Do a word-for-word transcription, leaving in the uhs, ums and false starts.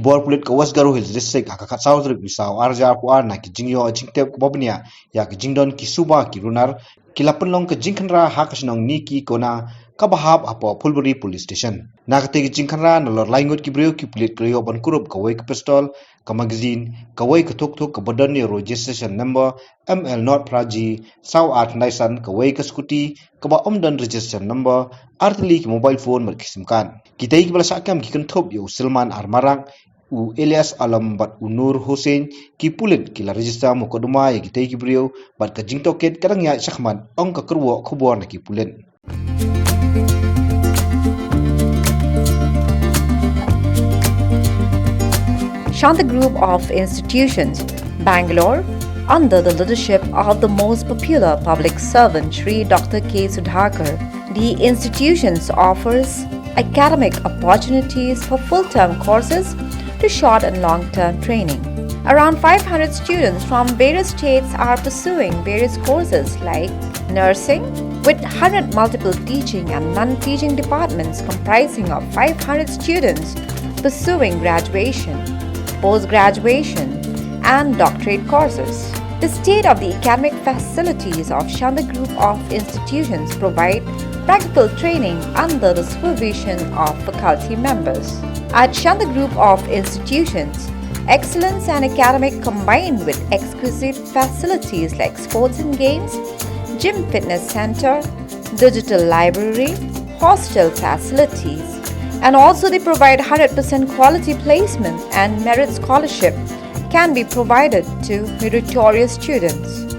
Bor Pulit ka West Garo Hills District ha ka khatsaw tarik u Naisaw arhajar arphew ar na ki jingïoh jingtip kaba bniah ïa ki jingdon ki suba ki runar ki la pynlong ka jingkhynra ha ka shnong Niakona, kaba hap hapoh Phulbari Police Station. Na katei ka jingkhynra, nalor lai ngut ki briew, ki pulit ki la ïoh ban kurup kawei ka pistol, ka magazine, kawei ka thuk thuk kaba don ïa u registration number M L not phra G saw ar khyndai san, kawei ka scooty kaba ym don registration number, artylli ki mobile phone bad ki sim card. Kitei kiba la shah kem ki kynthup ïa u Silman R Marak, u Elias Alam bad u Nur Hussain. Ki pulit ki la register mukotduma ïa kitei ki briew bad ka jingtohkit ka dang ïaid shakhmat, ong ka kyrwoh khubor na ki pulit. Shanta Group of Institutions, Bangalore, under the leadership of the most popular public servant Shri Doctor K Sudhakar, the institutions offers academic opportunities for full-term courses to short and long-term training. Around five hundred students from various states are pursuing various courses like nursing, with hundred multiple teaching and non-teaching departments comprising of five hundred students pursuing graduation, post-graduation, and doctorate courses. The state-of-the academic facilities of Shanta Group of Institutions provide practical training under the supervision of faculty members. At Shanta Group of Institutions, excellence and academic combined with exquisite facilities like sports and games, gym fitness center, digital library, hostel facilities, and also they provide hundred percent quality placement and merit scholarship can be provided to meritorious students.